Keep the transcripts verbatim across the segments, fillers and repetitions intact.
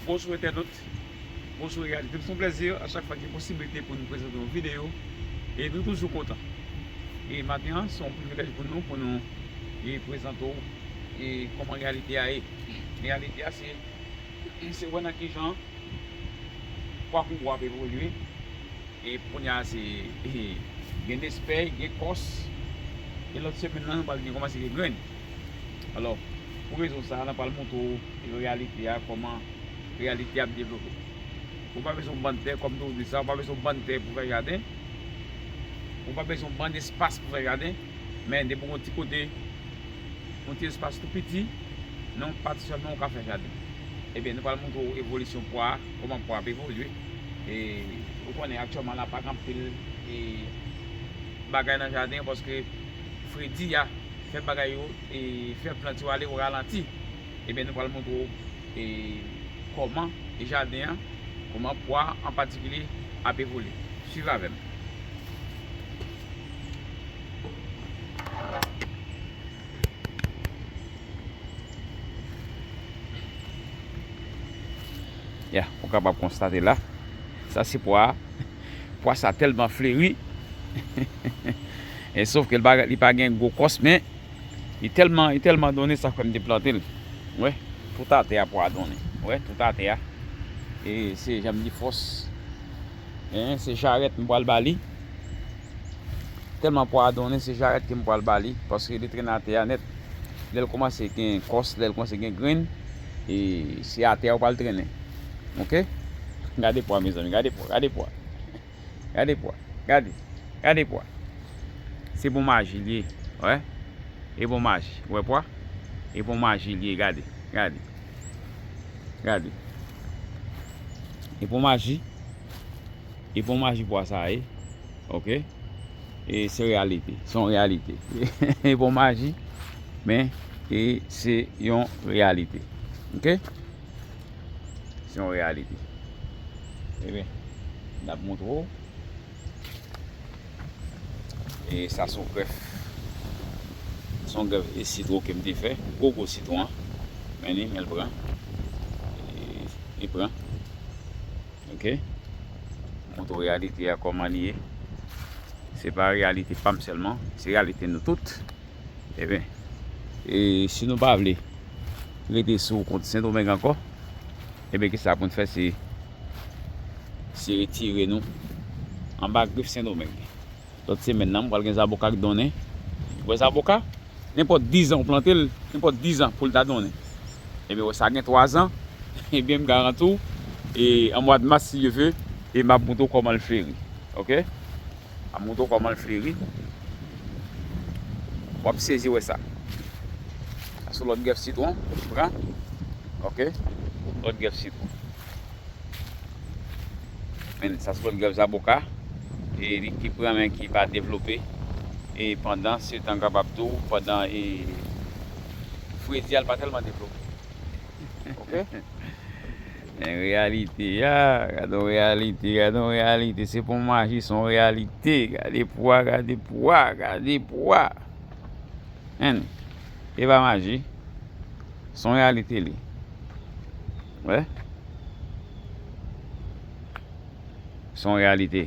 Bonswa entènot, bonswa Realite. Se yon plèzi a chak fwa gen posiblite pou nou prezante yon videyo. E nou toujou kontan. E maten an, se yon privilèj pou nou, pou nou e prezante w e kòman Realite a ye. Realite a se, se wè nan ki jan pwa kongo ap evolye. E kounye a se, e, gen nespèy, gen kòs. E lòt semèn nan, nou pral gen kòmanse gen grenn. Alò, pou rezon sa a, n ap pral montre w Realite a, kòman Realite ap devlope. Ou pa bezwen yon bann tè, kòm m toujou di sa, ou pa bezwen yon bann tè pou fè jaden. Ou pa bezwen yon bann espas pou fè jaden. Men depi w gen yon ti kote, yon ti espas tou piti, nan yon pati sèlman ou ka fè jaden. Ebyen, nou pral montre w evolisyon pwa a, kòman pwa ap evolye. E ou konnen aktyèlman la pa gen anpil e bagay nan jaden paske fredi a fè bagay yo e fè plant yo ale o ralanti. Ebyen, nou pral montre w e kòman e jaden an, kòman pwa an patikilye ap evolye. Swiv avè m. Ya, ou kapab konstate la. Sa se pwa a. Pwa sa tèlman fleri. E sof ke li pa, li pa gen gwo kòs, men li tèlman, li tèlman donnen, sa fè m te plante l. Wè, tout atè a pwa a donnen. Wè, tout atè a. E se jan m di fòs. En, se jarèt m pral ba li. Tèlman pwa a donnen, se jarèt ke m pral ba li, paske li trennen atè a nèt. Lè l kòmanse gen kòs, lè l kòmanse gen grenn, e se atè a w pral trennen. Oke? Gade pwa, mezanmi, gade pwa, gade pwa. Gade pwa, gade, gade pwa. Se bon maji li ye, wè. E bon maji, wè pwa? E bon maji li ye, gade, gade. Gade. E bon maji. E bon maji pwa sa ye. Oke? E se reyalite. Se yon reyalite. E bon maji, men e se yon reyalite. Oke? Se yon reyalite. Ebyen, n ap montre w. E sa se yon grèf. Se yon grèf e sitwon ke m te fè. Gwo gwo sitwon an. Men li, men l pran. E, li pran. Oke? Montre w reyalite a kòman li ye. Se pa reyalite pa m sèlman, se reyalite nou tout. Ebyen, e si nou pa vle rete sou kont Sendomeng ankò, ebyen, kisa pou n fè, se, se retire nou anba grif Sendomeng. Lòt semèn nan, m pral gen zaboka k donnen. Wè zaboka, nenpòt dizan ou plante l, nenpòt dizan pou l ta donnen. Ebyen, wè sa gen twazan, ebyen, m garanti w, e an mwa mas, si Dye ve, e m ap montre w kòman l fleri. Oke? M ap montre w kòman l fleri. W ap sezi wè sa. Sa se lòt grèf sitwon, pran. Oke? Lòt grèf sitwon. Men sa se lòt grèf zaboka. E li ki pran men ki pa devlope. E pandan se tan kapab tou, pandan e fredi a l pa tèlman devlope. Oke? Men reyalite a, gade yon reyalite, gade yon reyalite. Se pa yon maji, se yon reyalite. Gade pwa, gade pwa, gade pwa. Hen. E pa maji. Se yon reyalite li. Wè. Se yon reyalite.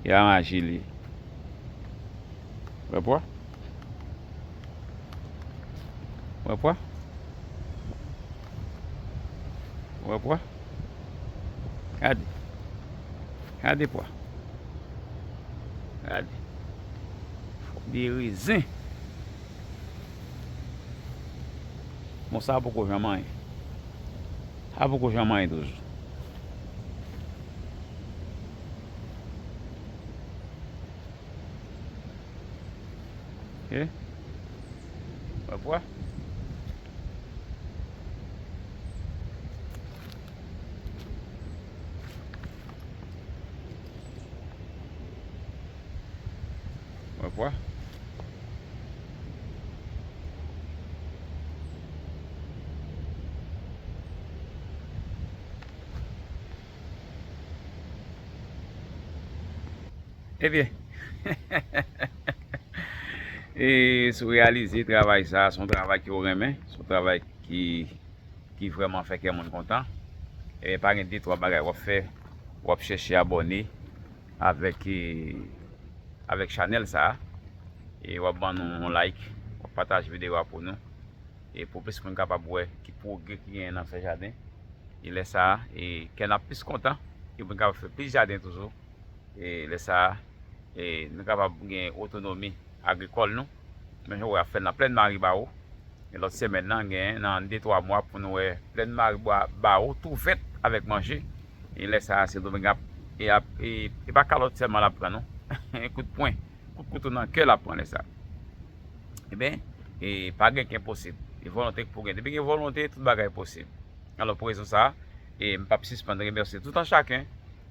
E pa maji li. Wè pwa? Wè pwa? Wè pwa? Gade. Gade pwa. Gade. De rezen. Bon, sa poko janm anyen. Sa poko janm anyen toujou. Oke. Wè pwa? Wè pwa? Ebyen, e si w reyalize travay sa a, se yon travay ke w renmen, se yon travay ki, ki vrèman fè kè moun kontan. Ebyen, pa gen de twa bagay w ap fè, w ap chèche abòne avèk, e, avèk chanèl sa a. E w ap ban nou yon like, w ap pataje videyo a pou nou. E pou plis moun kapab wè ki pwogrè ki genyen nan fè jaden. E lè sa a, e kè n ap plis kontan, e pou n kapab fè plis jaden toujou. E lè sa a, e nou kapab gen otonomi agrikòl nou. Men jan w wè ap fèt nan plèn Maribawo. E lòt semèn nan, gen nan de twa mwa pou nou wè plèn Maribawo tou vèt avèk manje. E lè sa a, Sendomeng ap, e ap, e, e pa kalòt sèlman l ap pran non. Kout pwen, kout kouto nan kè l ap pran lè sa a. Ebyen, e pa gen k enposib. E volonte k pou gen. Depi gen volonte, tout bagay posib. Alò, pou rezon sa a, e m p ap sispann remèsye tout an chaken,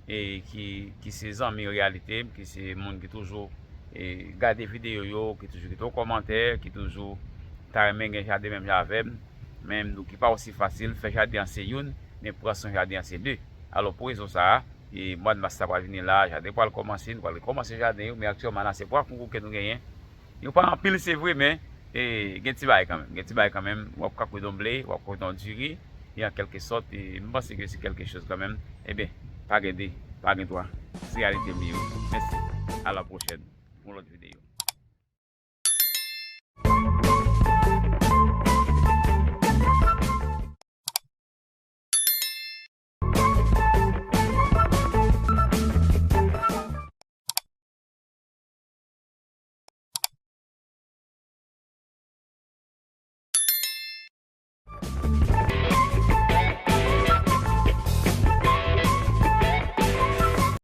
e ki, ki se zanmi reyalite m, ki se moun ki toujou, e, gade videyo yo, ki toujou kite yon kòmantè, ki toujou ta renmen gen jaden menm jan avè m. Men m di w ki pa osi fasil, fè jaden an se youn, men pran swen jaden an se de. Alò, pou rezon sa a, e mwa mas la pral vini la, jaden pral kòmanse, nou pral rekòmanse jaden yo, men aktyèlman la, se pwa konkou ke nou genyen. Yo pa anpil, se vre, men, e, gen ti bagay kanmenm. Gen ti bagay kanmenm, w ap ka kwit yon ble, w ap kwit yon diri, e an kèlke sòt, e, m panse ke se kèlke choz kanmenm. Ebyen, pa gen de, pa gen twa. Se reyalite m li ye. Mèsi. A la pwochèn pou yon lòt videyo.